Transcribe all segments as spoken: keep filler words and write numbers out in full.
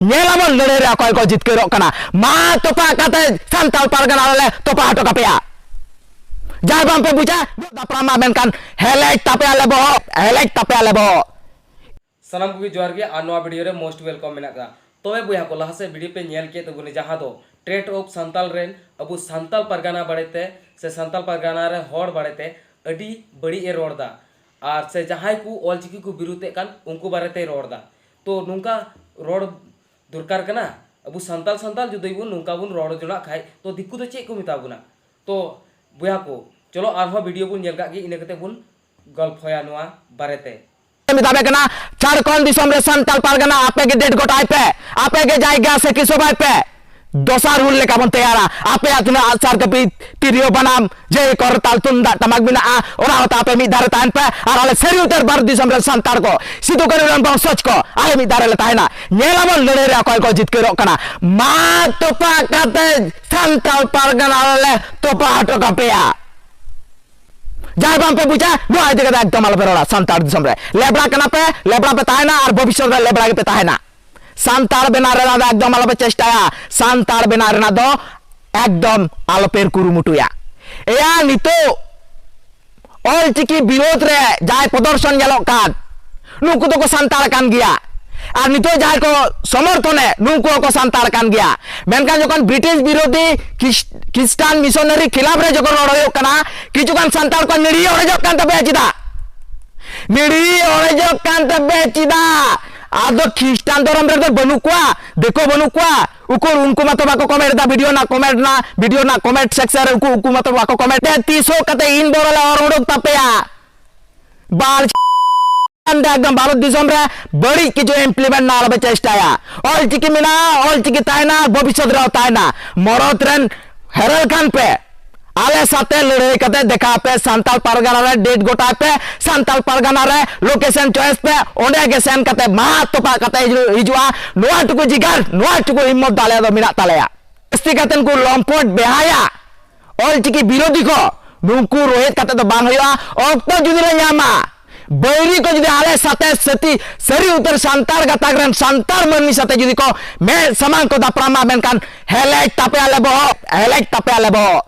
ᱧᱮᱞ ᱟᱵᱚᱱ ᱞᱟᱹᱲᱦᱟᱹᱭ ᱨᱮ ᱚᱠᱚᱭ ᱠᱚ ᱡᱤᱛᱠᱟᱹᱨᱚᱜ ᱠᱟᱱᱟ᱾ ᱢᱟ ᱛᱚᱯᱟ ᱠᱟᱛᱮ ᱥᱟᱱᱛᱟᱲ ᱯᱟᱨᱜᱟᱱᱟ ᱞᱮ ᱛᱚᱯᱟ ᱦᱚᱴᱚ ᱠᱟᱯᱮᱭᱟ᱾ ᱡᱟᱦᱟᱸᱭ ᱵᱟᱝ ᱯᱮ ᱵᱩᱡᱟ, ᱫᱟᱯᱨᱟᱢ ᱢᱟ, ᱢᱮᱱᱠᱷᱟᱱ ᱦᱮᱞᱮᱡ ᱛᱟᱯᱮ ᱟᱞᱮ ᱵᱚᱦᱚᱜ, ᱦᱮᱞᱮᱡ ᱛᱟᱯᱮ ᱟᱞᱮ ᱵᱚᱦᱚᱜ᱾ ᱥᱟᱱᱟᱢ ᱠᱚᱜᱮ ᱡᱚᱦᱟᱨ ᱜᱮ ᱟᱨ ᱱᱚᱣᱟ video ᱨᱮ most welcome ᱢᱮᱱᱟᱜ ᱠᱟᱫᱟ᱾ ᱛᱚᱵᱮ ᱵᱚᱭᱦᱟ ᱠᱚ, ᱞᱟᱦᱟ ᱥᱮᱫ video ᱯᱮ ᱧᱮᱞ ᱠᱮᱫ ᱛᱟᱵᱚᱱᱟ, ᱡᱟᱦᱟᱸ ᱫᱚ ᱴᱨᱮᱴ ᱚᱯᱷ ᱥᱟᱱᱛᱟᱞ ᱨᱮᱱ ᱟᱵᱚ ᱥᱟᱱᱛᱟᱞ ᱯᱟᱨᱜᱟᱱᱟ ᱵᱟᱨᱮᱛᱮ ᱥᱮ ᱥᱟᱱᱛᱟᱞ ᱯᱟᱨᱜᱟᱱᱟ ᱨᱮ ᱦᱚᱲ ᱵᱟᱨᱮᱛᱮ ᱟᱹᱰᱤ ᱵᱟᱹᱲᱤᱡ ᱮ ᱨᱚᱲ ᱮᱫᱟ, ᱟᱨ ᱥᱮ ᱡᱟᱦᱟᱸᱭ ᱠᱚ ᱚᱞᱪᱤᱠᱤ ᱠᱚ ᱵᱤᱨᱩᱫᱷ ᱮᱫ ᱠᱟᱱ ᱩᱱᱠᱩ ᱵᱟᱨᱮᱛᱮᱭ ᱨᱚᱲ ᱮᱫᱟ᱾ ᱛᱚ ᱱᱚᱝᱠᱟ ᱨᱚᱲ ᱫᱚᱨᱠᱟᱨ ᱠᱟᱱᱟ? ᱟᱵᱚ ᱥᱟᱱᱛᱟᱞ ᱥᱟᱱᱛᱟᱞ ᱡᱩᱫᱤ ᱵᱚᱱ ᱱᱚᱝᱠᱟ ᱵᱚᱱ ᱨᱚᱲ ᱡᱚᱱᱟᱜ ᱠᱷᱟᱡ, ᱛᱚ ᱫᱤᱠᱩ ᱫᱚ ᱪᱮᱫ ᱠᱚ ᱢᱮᱛᱟ ᱵᱚᱱᱟ? ᱛᱚ ᱵᱚᱭᱦᱟ ᱠᱚ, ᱪᱚᱞᱚ ᱟᱨᱦᱚᱸ video ᱵᱚᱱ ᱧᱮᱞ ᱠᱟᱜ ᱜᱮ, ᱤᱱᱟᱹ ᱠᱟᱛᱮ ᱵᱚᱱ ᱜᱚᱞᱯᱷᱚᱭᱟ ᱱᱚᱣᱟ ᱵᱟᱨᱮᱛᱮ᱾ ᱢᱮᱛᱟᱯᱮ ᱠᱟᱱᱟ, ᱡᱷᱟᱲᱠᱷᱚᱸᱰ ᱫᱤᱥᱚᱢ ᱨᱮ ᱥᱟᱱᱛᱟᱲ ᱯᱟᱨᱜᱟᱱᱟ ᱟᱯᱮ ᱜᱮ date ᱜᱚᱴᱟᱭ ᱯᱮ, ᱟᱯᱮ ᱜᱮ ᱡᱟᱭᱜᱟ ᱥᱟᱹᱠᱷᱤ ᱥᱚᱵᱷᱟᱭ ᱯᱮ᱾ ᱫᱚᱥᱟᱨ ᱦᱩᱞ ᱞᱮᱠᱟ ᱵᱚᱱ ᱛᱮᱭᱟᱨᱟ᱾ ᱟᱯᱮᱭᱟᱜ ᱛᱤᱱᱟᱹᱜ ᱟᱜᱼᱥᱟᱨ ᱠᱟᱹᱯᱤ, ᱛᱤᱨᱭᱳ ᱵᱟᱱᱟᱢ, ᱡᱮ ᱠᱚᱨᱛᱟᱞ ᱛᱩᱢᱫᱟᱜ ᱴᱟᱢᱟᱠ ᱢᱮᱱᱟᱜᱼᱟ, ᱚᱱᱟ ᱦᱚᱸ ᱛᱟᱯᱮ ᱢᱤᱫ ᱫᱷᱟᱨᱮ ᱛᱟᱦᱮᱱ ᱯᱮ᱾ ᱟᱨ ᱟᱞᱮ ᱥᱟᱹᱨᱤ ᱩᱛᱟᱹᱨ ᱵᱷᱟᱨᱚᱛ ᱫᱤᱥᱚᱢ ᱨᱮᱱ ᱥᱟᱱᱛᱟᱲ ᱠᱚ, ᱥᱤᱫᱩ ᱠᱟᱹᱱᱦᱩ ᱨᱮᱱ ᱵᱚᱝᱥᱚᱡᱽ ᱠᱚ, ᱟᱞᱮ ᱢᱤᱫ ᱫᱷᱟᱨᱮ ᱞᱮ ᱛᱟᱦᱮᱱᱟ᱾ ᱧᱮᱞ ᱟᱵᱚᱱ ᱞᱟᱹᱲᱦᱟᱹᱭ ᱨᱮ ᱚᱠᱚᱭ ᱠᱚ ᱡᱤᱛᱠᱟᱹᱨᱚᱜ ᱠᱟᱱᱟ᱾ ᱢᱟ ᱛᱚᱯᱟ ᱠᱟᱛᱮ ᱥᱟᱱᱛᱟᱲ ᱯᱟᱨᱜᱟᱱᱟ ᱞᱮ ᱛᱚᱯᱟ ᱦᱚᱴᱚ ᱠᱟᱯᱮᱭᱟ᱾ ᱡᱟᱦᱟᱸᱭ ᱵᱟᱝ ᱯᱮ ᱵᱩᱡᱟ, ᱱᱚᱣᱟ ᱤᱫᱤ ᱠᱟᱛᱮ ᱮᱠᱫᱚᱢ ᱟᱞᱚ ᱯᱮ ᱨᱚᱲᱟ᱾ ᱥᱟᱱᱛᱟᱲ ᱫᱤᱥᱚᱢ ᱨᱮ ᱞᱮᱵᱲᱟ ᱠᱟᱱᱟ ᱯᱮ, ᱞᱮᱵᱲᱟ ᱯᱮ ᱛᱟᱦᱮᱱᱟ ᱟᱨ ᱵᱷᱚᱵᱤᱥᱥᱚᱛ ᱨᱮ ᱞᱮᱵᱲᱟ ᱜᱮᱯᱮ ᱛᱟᱦᱮᱱᱟ᱾ ᱥᱟᱱᱛᱟᱲ ᱵᱮᱱᱟᱣ ᱨᱮᱱᱟᱜ ᱫᱚ ᱮᱠᱫᱚᱢ ᱟᱞᱚ ᱯᱮ ᱪᱮᱥᱴᱟᱭᱟ᱾ ᱥᱟᱱᱛᱟᱲ ᱵᱮᱱᱟᱣ ᱨᱮᱱᱟᱜ ᱫᱚ ᱮᱠᱫᱚᱢ ᱟᱞᱚ ᱯᱮ ᱠᱩᱨᱩᱢᱩᱴᱩᱭᱟ᱾ ᱮᱭᱟ, ᱱᱤᱛᱚᱜ ᱚᱞᱪᱤᱠᱤ ᱵᱤᱨᱳᱫᱷ ᱨᱮ ᱡᱟᱦᱟᱸᱭ ᱯᱨᱚᱫᱚᱨᱥᱚᱱ ᱧᱮᱞᱚᱜ ᱠᱟᱱ, ᱱᱩᱠᱩ ᱫᱚᱠᱚ ᱥᱟᱱᱛᱟᱲ ᱠᱟᱱ ᱜᱮᱭᱟ᱾ ᱟᱨ ᱱᱤᱛᱚᱜ ᱡᱟᱦᱟᱸᱭ ᱠᱚ ᱥᱚᱢᱚᱨᱛᱷᱚᱱᱮ, ᱱᱩᱠᱩ ᱦᱚᱸᱠᱚ ᱥᱟᱱᱛᱟᱲ ᱠᱟᱱ ᱜᱮᱭᱟ᱾ ᱢᱮᱱᱠᱷᱟᱱ ᱡᱚᱠᱷᱚᱱ ᱵᱨᱤᱴᱤᱥ ᱵᱤᱨᱳᱫᱷᱤ ᱠᱷᱤᱥ-, ᱠᱷᱨᱤᱥᱴᱟᱱ ᱢᱤᱥᱚᱱᱟᱨᱤ ᱠᱷᱤᱞᱟᱯ ᱨᱮ ᱡᱚᱠᱷᱚᱱ ᱨᱚᱲ ᱦᱩᱭᱩᱜ ᱠᱟᱱᱟ, ᱠᱤᱪᱷᱩᱜᱟᱱ ᱥᱟᱱᱛᱟᱲ ᱠᱚ ᱱᱤᱲᱤᱭᱟᱹ ᱚᱲᱮᱡᱚᱜ ᱠᱟᱱ ᱛᱟᱯᱮᱭᱟ᱾ ᱪᱮᱫᱟᱜ ᱱᱤᱲᱤᱭᱟᱹ ᱚᱲᱮᱡᱚᱜ ᱠᱟᱱ ᱛᱟᱯᱮᱭᱟ? ᱪᱮᱫᱟᱜ? ᱟᱫᱚ ᱠᱷᱨᱤᱥᱴᱟᱱ ᱫᱷᱚᱨᱚᱢ ᱨᱮᱫᱚ ᱵᱟᱹᱱᱩᱜ ᱠᱚᱣᱟ, ᱫᱤᱠᱩ ᱵᱟᱹᱱᱩᱜ ᱠᱚᱣᱟ? ᱩᱠᱩᱨ ᱩᱱᱠᱩ ᱢᱟᱛᱚ ᱵᱟᱠᱚ comment ᱮᱫᱟ video ᱨᱮᱱᱟᱜ comment ᱨᱮᱱᱟᱜ, video ᱨᱮᱱᱟᱜ comment section ᱨᱮ ᱩᱱᱠᱩ, ᱩᱱᱠᱩ ᱢᱟᱛᱚ ᱵᱟᱠᱚ comment ᱮᱫᱟ᱾ ᱛᱤᱥ ᱦᱚᱸ ᱠᱟᱛᱮ ᱤᱱ ᱵᱚᱨᱚ ᱞᱮ ᱚᱨ ᱩᱰᱩᱠ ᱛᱟᱯᱮᱭᱟ᱾ ᱵᱟᱞ ᱮᱠᱫᱚᱢ ᱵᱷᱟᱨᱚᱛ ᱫᱤᱥᱚᱢ ᱨᱮ ᱵᱟᱹᱲᱤᱡ ᱠᱤᱪᱷᱩ implement ᱨᱮᱱᱟᱜ ᱟᱞᱚᱯᱮ ᱪᱮᱥᱴᱟᱭᱟ᱾ ᱚᱞᱪᱤᱠᱤ ᱢᱮᱱᱟᱜᱼᱟ, ᱚᱞᱪᱤᱠᱤ ᱛᱟᱦᱮᱱᱟ, ᱵᱷᱚᱵᱤᱥᱥᱚᱛ ᱨᱮᱦᱚᱸ ᱛᱟᱦᱮᱱᱟ᱾ ᱢᱚᱨᱚᱛ ᱨᱮᱱ ᱦᱮᱨᱮᱞ ᱠᱷᱟᱱ ᱯᱮ, ᱟᱞᱮ ᱥᱟᱛᱮ ᱞᱟᱹᱲᱦᱟᱹᱭ ᱠᱟᱛᱮ ᱫᱮᱠᱷᱟᱣ ᱯᱮ, ᱥᱟᱱᱛᱟᱲ ᱯᱟᱨᱜᱟᱱᱟ ᱨᱮ date ᱜᱚᱴᱟᱭ ᱯᱮ, ᱥᱟᱱᱛᱟᱲ ᱯᱟᱨᱜᱟᱱᱟ ᱨᱮ location choice ᱯᱮ, ᱚᱸᱰᱮ ᱜᱮ ᱥᱮᱱ ᱠᱟᱛᱮ ᱢᱟᱦᱟ ᱛᱚᱯᱟ ᱠᱟᱛᱮ ᱦᱤᱡᱩᱜ-, ᱦᱤᱡᱩᱜᱼᱟ᱾ ᱱᱚᱣᱟ ᱴᱩᱠᱩ ᱡᱤᱜᱟᱨ, ᱱᱚᱣᱟ ᱴᱩᱠᱩ ᱦᱤᱢᱢᱚᱛ ᱫᱚ ᱟᱞᱮᱭᱟᱜ ᱫᱚ ᱢᱮᱱᱟᱜ ᱛᱟᱞᱮᱭᱟ᱾ ᱡᱟᱹᱥᱛᱤ ᱠᱟᱛᱮ ᱱᱩᱠᱩ ᱞᱚᱢᱯᱚᱴ ᱵᱮᱦᱟᱭᱟ ᱚᱞᱪᱤᱠᱤ ᱵᱤᱨᱳᱫᱷᱤ ᱠᱚ, ᱱᱩᱠᱩ ᱨᱳᱦᱮᱫ ᱠᱟᱛᱮ ᱫᱚ ᱵᱟᱝ ᱦᱩᱭᱩᱜᱼᱟ᱾ ᱚᱠᱛᱚ ᱡᱩᱫᱤ ᱞᱮ ᱧᱟᱢᱟ, ᱵᱟᱹᱭᱨᱤ ᱠᱚ ᱡᱩᱫᱤ ᱟᱞᱮ ᱥᱟᱛᱮ ᱥᱟᱹᱛᱤ ᱥᱟᱹᱨᱤ ᱩᱛᱟᱹᱨ ᱥᱟᱱᱛᱟᱲ ᱜᱟᱛᱟᱠ ᱨᱮᱱ ᱥᱟᱱᱛᱟᱲ ᱢᱟᱹᱱᱢᱤ ᱥᱟᱛᱮ ᱡᱩᱫᱤ ᱠᱚ ᱢᱮᱫ ᱥᱟᱢᱟᱝ ᱠᱚ ᱫᱟᱯᱨᱟᱢᱟ, ᱢᱮᱱᱠᱷᱟᱱ ᱦᱮᱞᱮᱡ ᱛᱟᱯᱮ ᱟᱞᱮ ᱵᱚᱦᱚᱜ, ᱦᱮᱞᱮᱡ ᱛᱟᱯᱮ ᱟᱞᱮ ᱵᱚᱦᱚᱜ᱾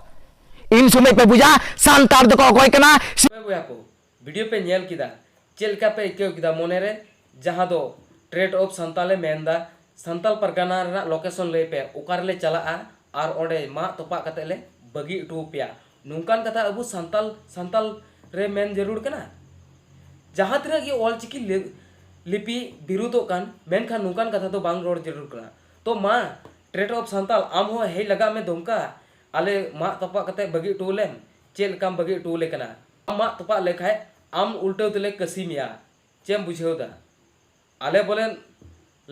ᱤᱱ ᱥᱚᱢᱚᱭ ᱯᱮ ᱵᱩᱡᱟ ᱥᱟᱱᱛᱟᱲ ᱫᱚᱠᱚ ᱚᱠᱚᱭ ᱠᱟᱱᱟ᱾ ᱦᱳᱭ ᱵᱚᱭᱦᱟ ᱠᱚ, ᱵᱷᱤᱰᱤᱭᱳ ᱯᱮ ᱧᱮᱞ ᱠᱮᱫᱟ, ᱪᱮᱫ ᱞᱮᱠᱟ ᱯᱮ ᱟᱹᱭᱠᱟᱹᱣ ᱠᱮᱫᱟ ᱢᱚᱱᱮᱨᱮ? ᱡᱟᱦᱟᱸ ᱫᱚ ᱴᱨᱮᱴ ᱚᱯᱷ ᱥᱟᱱᱛᱟᱞ ᱮ ᱢᱮᱱᱫᱟ, ᱥᱟᱱᱛᱟᱞ ᱯᱟᱨᱜᱟᱱᱟ ᱨᱮᱱᱟᱜ ᱞᱳᱠᱮᱥᱚᱱ ᱞᱟᱹᱭ ᱯᱮ, ᱚᱠᱟ ᱨᱮᱞᱮ ᱪᱟᱞᱟᱜᱼᱟ ᱟᱨ ᱚᱸᱰᱮ ᱢᱟᱜ ᱛᱚᱯᱟᱜ ᱠᱟᱛᱮ ᱞᱮ ᱵᱟᱹᱜᱤ ᱦᱚᱴᱚ ᱟᱯᱮᱭᱟ᱾ ᱱᱚᱝᱠᱟᱱ ᱠᱟᱛᱷᱟ ᱟᱵᱚ ᱥᱟᱱᱛᱟᱞ, ᱥᱟᱱᱛᱟᱞ ᱨᱮ ᱢᱮᱱ ᱡᱟᱹᱨᱩᱲ ᱠᱟᱱᱟ? ᱡᱟᱦᱟᱸ ᱛᱤᱱᱟᱹᱜ ᱜᱮ ᱚᱞ ᱪᱤᱠᱤ ᱞᱤ-, ᱞᱤᱯᱤ ᱵᱤᱨᱩᱫᱚᱜ ᱠᱟᱱ, ᱢᱮᱱᱠᱷᱟᱱ ᱱᱚᱝᱠᱟᱱ ᱠᱟᱛᱷᱟ ᱫᱚ ᱵᱟᱝ ᱨᱚᱲ ᱡᱟᱹᱨᱩᱲ ᱠᱟᱱᱟ᱾ ᱛᱚ ᱢᱟ, ᱴᱨᱮᱴ ᱚᱯᱷ ᱥᱟᱱᱛᱟᱞ, ᱟᱢ ᱦᱚᱸ ᱦᱮᱡ ᱞᱟᱜᱟᱜ ᱢᱮ ᱫᱩᱢᱠᱟ, ᱟᱞᱮ ᱢᱟᱜ ᱛᱚᱯᱟᱜ ᱠᱟᱛᱮ ᱵᱟᱹᱜᱤ ᱦᱚᱴᱚ ᱟᱞᱮᱢ᱾ ᱪᱮᱫ ᱞᱮᱠᱟᱢ ᱵᱟᱹᱜᱤ ᱦᱚᱴᱚ ᱟᱞᱮ ᱠᱟᱱᱟ? ᱟᱢ ᱢᱟᱜ ᱛᱚᱯᱟᱜ ᱞᱮᱠᱷᱟᱡ ᱟᱢ ᱩᱞᱴᱟᱹᱣ ᱛᱮᱞᱮ ᱠᱟᱹᱥᱤ ᱢᱮᱭᱟ᱾ ᱪᱮᱫ ᱮᱢ ᱵᱩᱡᱷᱟᱹᱣ ᱫᱟ? ᱟᱞᱮ ᱵᱚᱞᱮ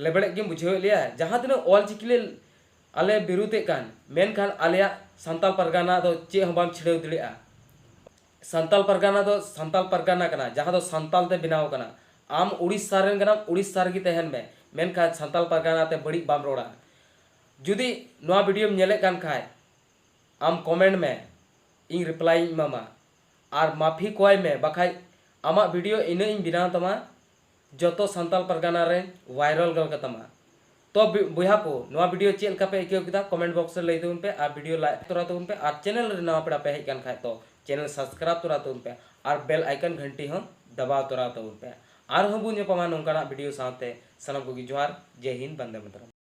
ᱞᱮᱵᱲᱮᱡ ᱜᱮᱢ ᱵᱩᱡᱷᱟᱹᱣᱮᱫ ᱞᱮᱭᱟ? ᱡᱟᱦᱟᱸ ᱛᱤᱱᱟᱹᱜ ᱚᱞ ᱪᱤᱠᱤ ᱞᱮ ᱟᱞᱮ ᱵᱤᱨᱩᱫᱷᱮᱫ ᱠᱟᱱ, ᱢᱮᱱᱠᱷᱟᱱ ᱟᱞᱮᱭᱟᱜ ᱥᱟᱱᱛᱟᱞ ᱯᱟᱨᱜᱟᱱᱟ ᱫᱚ ᱪᱮᱫ ᱦᱚᱸ ᱵᱟᱢ ᱪᱷᱤᱰᱟᱹᱣ ᱫᱟᱲᱮᱭᱟᱜᱼᱟ᱾ ᱥᱟᱱᱛᱟᱞ ᱯᱟᱨᱜᱟᱱᱟ ᱫᱚ ᱥᱟᱱᱛᱟᱞ ᱯᱟᱨᱜᱟᱱᱟ ᱠᱟᱱᱟ, ᱡᱟᱦᱟᱸ ᱫᱚ ᱥᱟᱱᱛᱟᱞ ᱛᱮ ᱵᱮᱱᱟᱣ ᱠᱟᱱᱟ᱾ ᱟᱢ ᱩᱲᱤᱥᱥᱟ ᱨᱮᱱ ᱠᱟᱱᱟᱢ, ᱩᱲᱤᱥᱥᱟ ᱨᱮᱜᱮ ᱛᱟᱦᱮᱱ ᱢᱮ, ᱢᱮᱱᱠᱷᱟᱱ ᱥᱟᱱᱛᱟᱞ ᱯᱟᱨᱜᱟᱱᱟ ᱛᱮ ᱵᱟᱹᱲᱤᱡ ᱵᱟᱢ ᱨᱚᱲᱟ᱾ ᱡᱩᱫᱤ ᱱᱚᱣᱟ ᱵᱷᱤᱰᱤᱭᱳᱢ ᱧᱮᱞᱮᱫ ᱠᱟᱱ ᱠᱷᱟᱡ, ᱟᱢ ᱠᱚᱢᱮᱱᱴ ᱢᱮ, ᱤᱧ ᱨᱤᱯᱞᱟᱭ ᱤᱧ ᱮᱢᱟᱢᱟ᱾ ᱟᱨ ᱢᱟᱯᱷᱤ ᱠᱚᱭ ᱢᱮ, ᱵᱟᱠᱷᱟᱡ ᱟᱢᱟᱜ ᱵᱷᱤᱰᱤᱭᱳ ᱤᱱᱟᱹᱜ ᱤᱧ ᱵᱮᱱᱟᱣ ᱛᱟᱢᱟ, ᱡᱚᱛᱚ ᱥᱟᱱᱛᱟᱞ ᱯᱟᱨᱜᱟᱱᱟ ᱨᱮ ᱵᱷᱟᱭᱨᱟᱞ ᱜᱚᱫ ᱠᱟᱛᱟᱢᱟ᱾ ᱛᱚ ᱵᱚᱭᱦᱟ ᱠᱚ, ᱱᱚᱣᱟ ᱵᱷᱤᱰᱤᱭᱳ ᱪᱮᱫ ᱞᱮᱠᱟ ᱯᱮ ᱟᱹᱭᱠᱟᱹᱣ ᱠᱮᱫᱟ? ᱠᱚᱢᱮᱱᱴ ᱵᱚᱠᱥ ᱨᱮ ᱞᱟᱹᱭ ᱛᱟᱵᱚᱱ ᱯᱮ ᱟᱨ ᱵᱷᱤᱰᱤᱭᱳ ᱞᱟᱭᱤᱠ ᱛᱚᱨᱟ ᱛᱟᱵᱚᱱ ᱯᱮ ᱟᱨ ᱪᱮᱱᱮᱞ ᱨᱮ ᱱᱟᱣᱟ ᱯᱮᱲᱟ ᱯᱮ ᱦᱮᱡ ᱠᱟᱱ ᱠᱷᱟᱡ ᱛᱚ ᱪᱮᱱᱮᱞ ᱥᱟᱵᱥᱠᱨᱟᱭᱤᱵ ᱛᱚᱨᱟ ᱛᱟᱵᱚᱱ ᱯᱮ ᱟᱨ ᱵᱮᱞ ᱟᱭᱠᱚᱱ ᱜᱷᱟᱱᱴᱤ ᱦᱚᱸ ᱫᱟᱵᱟᱣ ᱛᱚᱨᱟ ᱛᱟᱵᱚᱱ ᱯᱮ᱾ ᱟᱨᱦᱚᱸ ᱵᱚᱱ ᱧᱟᱯᱟᱢᱟ ᱱᱚᱝᱠᱟᱱᱟᱜ ᱵᱷᱤᱰᱤᱭᱳ ᱥᱟᱶᱛᱮ᱾ ᱥᱟᱱᱟᱢ ᱠᱚᱜᱮ ᱡᱚᱦᱟᱨ, ᱡᱟᱭ ᱦᱤᱱᱫ, ᱵᱚᱱᱫᱮ ᱢᱟᱛᱚᱨᱚᱢ᱾